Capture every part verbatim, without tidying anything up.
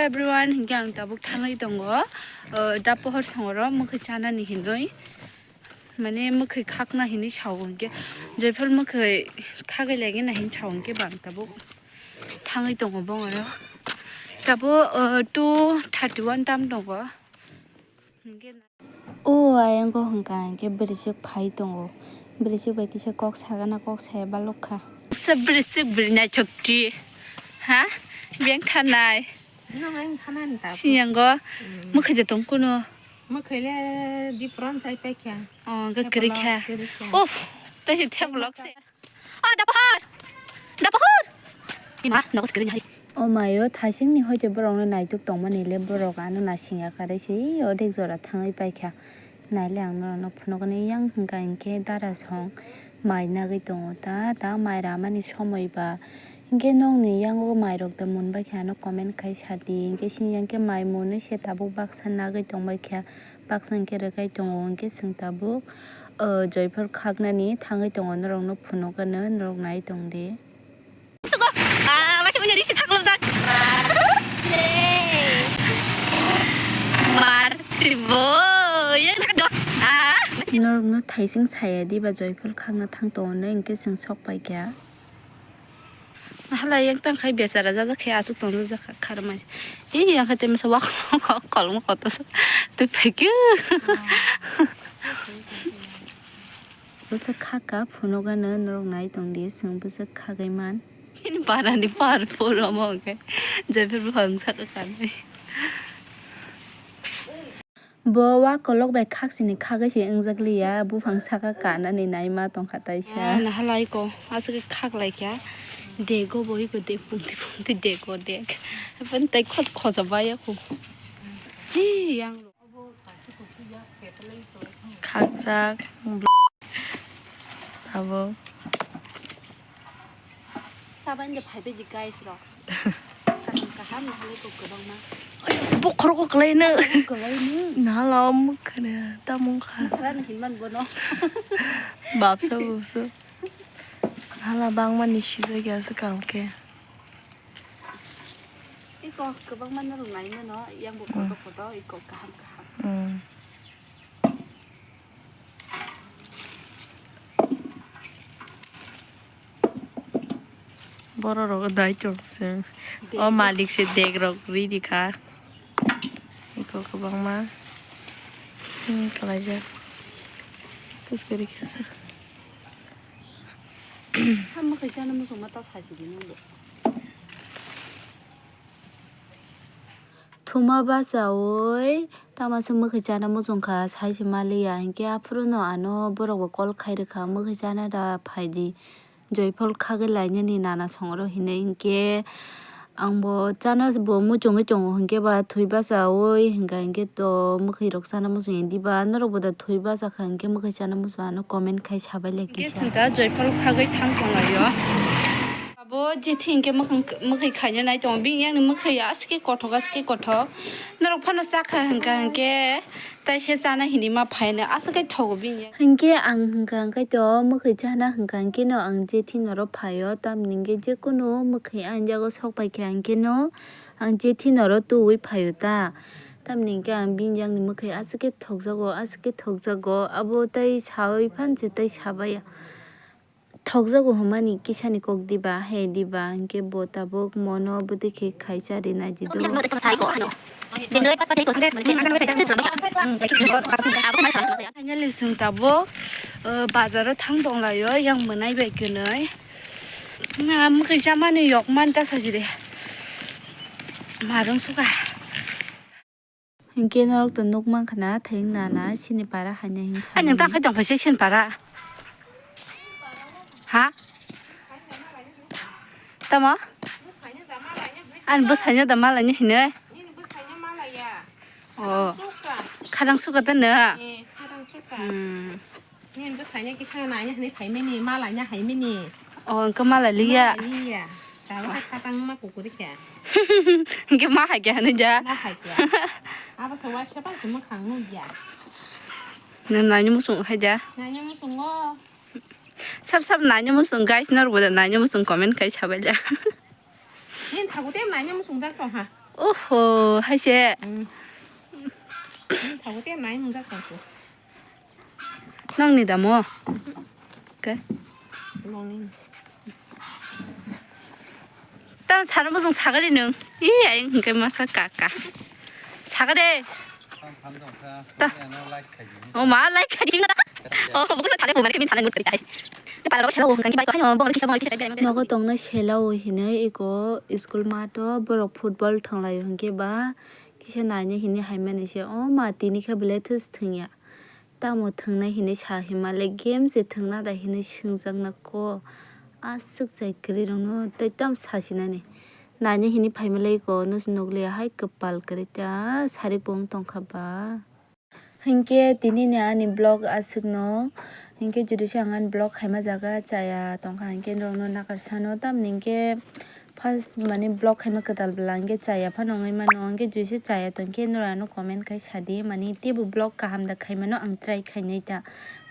Everyone, hinkhe ang tabuk thangwi tongo, uh, da pohor songoro mwkhwi chanani hinwi, mane mwkhwi khakna hinwi sao hinkhe, joiphal mwkhwi khagwi laigena hinwi sao hinkhe bang tabuk thangwi tongo bongoro. Tabuk, uh, two thirty one tam tongo. Hinkhe O ayang o hwnka hinkhe bwrwisuk phai tongo. Bwrwisuk bai kisa kok sagana kok saya balok kha. Sa bwrwisuk bwrwi naithok ti. Ha? Beng thanai. Nang ang thanani ta. Siyango. Mm. Mwkhai da tong kuno. Mwkhai le dipron chai pai kha. Oh, ga kwrwi kha. Kwrwi kha. Uff, ta si theplok se. O, da pohor! Da pohor! Ima, nogo screen hari. O mayo, thaisingni hoite borokno naituk tongmani le borok ano nasingya karwi se, o dek jora thangwi paikha. Naile ang norokno phunukgani yang hwnka hinkhe dara song mai nagwi tongo ta, ta mai ramani somoi ba. Hinkhe nokni yango mairok da munbaikha ano comment khai sadi, hinkhe singya hinkhe mai mwnwi se tabuk baksa nagwi tongbaikha. Baksa hinkhe rwkai tongo, hinkhe chwng tabuk, o, joiphor khaknani thangwi tongo, norokno phunukgano, norok nai tongdi. Sugo, ah, masih punya risi thaklumjak. Marsibo, yang thakat do. Ah, masih. Norokno thaising saya diba joiphor khakna thang tongo, hinkhe chwng sok paikha. Hala yang tang khai bechara jajak khe aswk tong jajak kha kharmai. Ee, yang khai temsa wak kol mo koto sa. Tei phai khe. Bwsa kha ka phunukgano norok nai tong di, chwng bwsa kha gai man. Kini para ni par puro mo khe. Jai phir bwsa kha kanai. Bo wa kolok bai khaksini khagwi se wngjak liya, buphang saka kanani naima tongkha taisa. Ah, nahalai ko, aswk khe khaklai kha. Dego bo iko dek pungti pungti dego dek. Apan tai khoj khoja baya ko. Hi, yang. Khakjak. Abo. Sabaini de phaibai di guys rok. Kaham kaham nahale ko kwbangma. Bokhorok ko kwlaino. Kwlaino. Nahala o mwkhwna tamung kha. Sana hinman bono. Babsa babsa. Nahala bangma ni sijak ya se kam khe. Iko kwbangma no rwnai mano yang bo koto koto iko kaham kaham. Hmm. Borok rok dai chwng se. O malik se dek rok ridi kha. Iko kwbangma. Hmm, kalaijak. Kuskari khe se. Hamma kaisa no muchungma ta sachi di nang bo. Thuma bachaui tamase mwkhwi chana muchungkha, sai se maliya, hinkhe aphuru no ano borok bo call khai rwkha, mwkhwi chana da phaidi, joiphol khagwi lainani nana songro hinwi, hinkhe ang bo chana bo muchungwi tongo, hinkhe ba thwi bachaui hinka hinkhe to mwkhwi rok chana muchungya diba, norok bo da thwi bachakha hinkhe mwkhwi chana muchung ano comment khai sabai lai kisa. Hinkhe chwng da joiphol khagwi thang tonglaio. Abo jethi hinkhe mwkhang, mwkhwi khaina nai tongo. Bini yakni mwkhwi aswk khe kothok, aswk khe kothok. Norok phano chakha hwnkha hinkhe taisa chana hinwi ma phaino aswk khe thogo bini yak. Hinkhe ang hwnkha hinkhe to mwkhwi chana hwnkha hinkhe no ang jethi norok phaio. Tamni hinkhe jekunu mwkhwi ani jago sok paikha hinkhe no ang jethi norok tubui phaio ta. Tamni hinkhe ang bini yakni mwkhwi aswk khe thokjago, aswk khe thokjago. Abo tei saui phan se tei sabaiya. Thokjago hwnmani kisani kok diba, he diba, hinkhe bo tabuk mono bwtwi khe khaisa rinai di do. Finally, chwng tabuk, uh, bazaro thang tonglaio, yang mwnai bai kwnwi. Na, mwkhwi chamani yok man ta sajire. Marung suka. Hinkhe norok to nuk mankha na, thayung nana, sini para haina hin sa. Ani ta khai tong phaisa sini para. Ha? Tamo? Ani bwsaino da malaini hinwi. Oh. Khadang suka ta no? Hmm. Nini bwsaino kisa naina hinwi phaimani, malaina haimani. Oh, wngkha mala liya. Mala liya. Tabuk khe khatang ma kukuri khe. Hinkhe ma hai khe hinwi da. Ma hai khe. Abo se waisa bang se mwkhang nukya. Nwng naina muchung hai da. Naina muchungo. Sab sab naina muchung guys, norok bo da naina muchung comment khai sabai da. Nini thago te naina muchung jak tong ha. Oho, hai se. Thago te nai mung jak tong. Nong ni damo. Ke? Nong ni. Tam sana bujung sagari nung. Ih, ayang hingke masa kaka. Sagari. Ta. O ma, like khaji na. O, bukan thale bukan kami thale ngut kari. Ni para lo selo bukan ki bai ko hayo, bukan ki sabo ki sabo. Nogo tongnai sela o hinui iko school mato borok football thanglaio hinkhe ba kisa naina hinui haimani se, o ma tini khe belai thus thwngya. Tamo thwngnai hinui sa hima le game se thwngna da hinui swngjakna ko. Aswk chai kwrwi rokno tei tam sasinani. Naina hinui phaima le iko no se nukliya hai kwpal kwrwi ta sari bo wng tongkha ba. Hinkhe tini ni ani vlog aswkno, hinkhe jodi se ang ani vlog khaima jaga chaya tongkha, hinkhe norokno nakar sano, tamni hinkhe first mani vlog khaima kwtal bwla hinkhe chaya phano wngwi mano, hinkhe jodi se chaya tongkhe norok ano comment khai sadi, mani teibo vlog kaham da khaimano ang try khainai ta,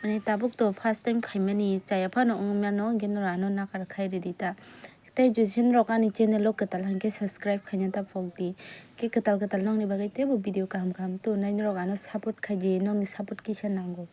mani tabuk to first time khaimani chaya phano wngwi mano, hinkhe norok ano nakar khai ridi ta. Tei jodi se norok ani channel o kwtal hinkhe subscribe khaina ta pokdi. Khe kwtal kwtal nokni bagwi teibo video kaham kaham tubunai norok ano support khaidi, nokni support kisa nango.